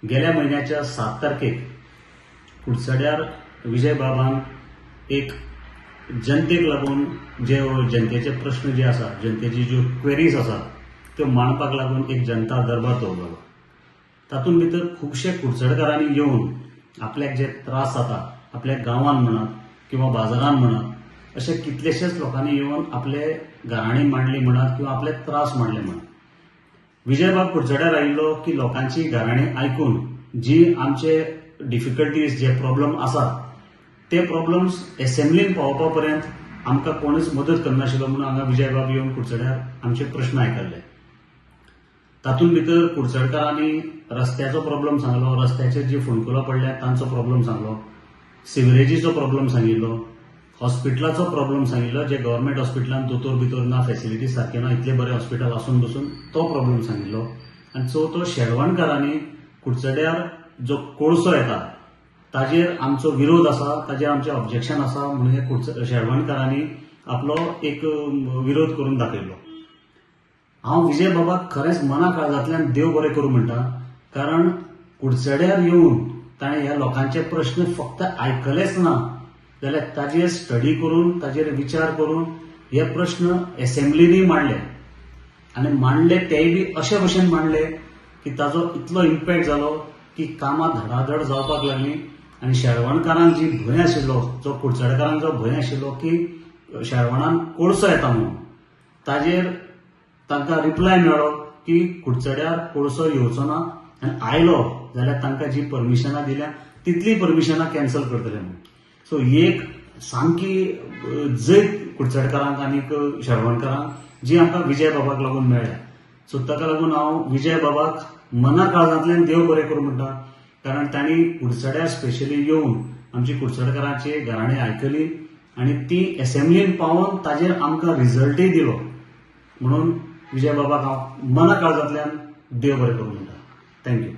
गेल्या म्हयन्याच्या 7 तारखेक कुडचड्यार विजय बाबान एक जनतेक लागून जे जनतेचे प्रश्न जे आसा, जनतेची ज्यो क्वेरीज आसा त्यो मांडपाक लागून एक जनता दरबार दवरलो. तातूंत भितर खुबशे कुडचडकारांनी येवन आपल्याक जे त्रास जाता आपल्या गांवान म्हणत किंवा बाजारान म्हणत अशे कितलेशेच लोकांनी येवन आपले गाराणी मांडली म्हणत किंवा आपले त्रास मांडले म्हणत. विजयबाब कुडचड्यार आयिल्लो की लोकांची गाराणी आयकून जी आमचे डिफिकल्टीज जे प्रॉब्लम आसात ते प्रॉब्लम्स एसेंब्लीन पावोवपा पर्यंत आमकां कोणूच मदत करनाशिल्लो म्हणून हांगा विजयबाब येवन कुडचड्यार आमचे प्रश्न आयकल्ले. तातूंत भितर कुडचडकारांनी रस्त्याचो प्रॉब्लम सांगलो, रस्त्याचेर जी फोंडकुलां पडल्या तांचो प्रॉब्लम सांगलो, सिवरेजीचो प्रॉब्लम सांगिल्लो, हॉस्पिटलाचो प्रॉब्लम सांगिल्लो, जे गव्हर्मेंट हॉस्पिटलान दोतोर बितोर ना, फेसिलिटी सारक्यो ना, इतले बरें हॉस्पिटल आसून बसून तो प्रॉब्लम सांगिल्लो. आनी चवथो शेळवणकारांनी कुडचड्यार जो कोळसो येता ताजेर आमचो विरोध आसा, ताजेर आमचें ऑब्जेक्शन आसा म्हणून हे शेळवणकारांनी आपलो एक विरोध करून दाखयल्लो. हांव विजय बाबाक खरेंच मना काळजांतल्यान देव बरें करूं म्हणटा, कारण कुडचड्यार येवन ताणें ह्या लोकांचे प्रश्न फक्त आयकलेच ना जाल्यार ताजेर स्टडी करून ताजेर विचार करून हे प्रश्न एसेंब्लीनी मांडले आनी मांडले तेय बी अशे भशेन मांडले की ताजो इतलो इम्पॅक्ट जालो की कामां धडाधड जावपाक लागली. आनी शेळवणकारांक जी भंय आशिल्लो, जो कुडचडकारांक जो भंय आशिल्लो की शेळवणान कोळसो येता म्हणून, ताजेर तांकां रिप्लाय मेळ्ळो की कुडचड्यार कोळसो येवचो ना आनी आयलो जाल्यार तांकां जी परमिशनां दिल्या तितलीं परमिशनां कॅन्सल करतले म्हणून. सो एक सामकी जैत कुडचडकारांक आनीक शेळवणकारांक जी आमकां विजय बाबाक लागून मेळ्ळ्या. सो ताका लागून हांव विजय बाबाक मना काळजांतल्यान देव बरें करूं म्हणटा, कारण तांणी कुडचड्यार स्पेशली येवन आमची कुडचडकारांची गाराणी आयकली आनी ती एसेंब्लीन पावोवन ताजेर आमकां रिजल्टय दिलो. म्हणून विजय बाबाक हांव मना काळजांतल्यान देव बरें करूं म्हणटा. Thank you.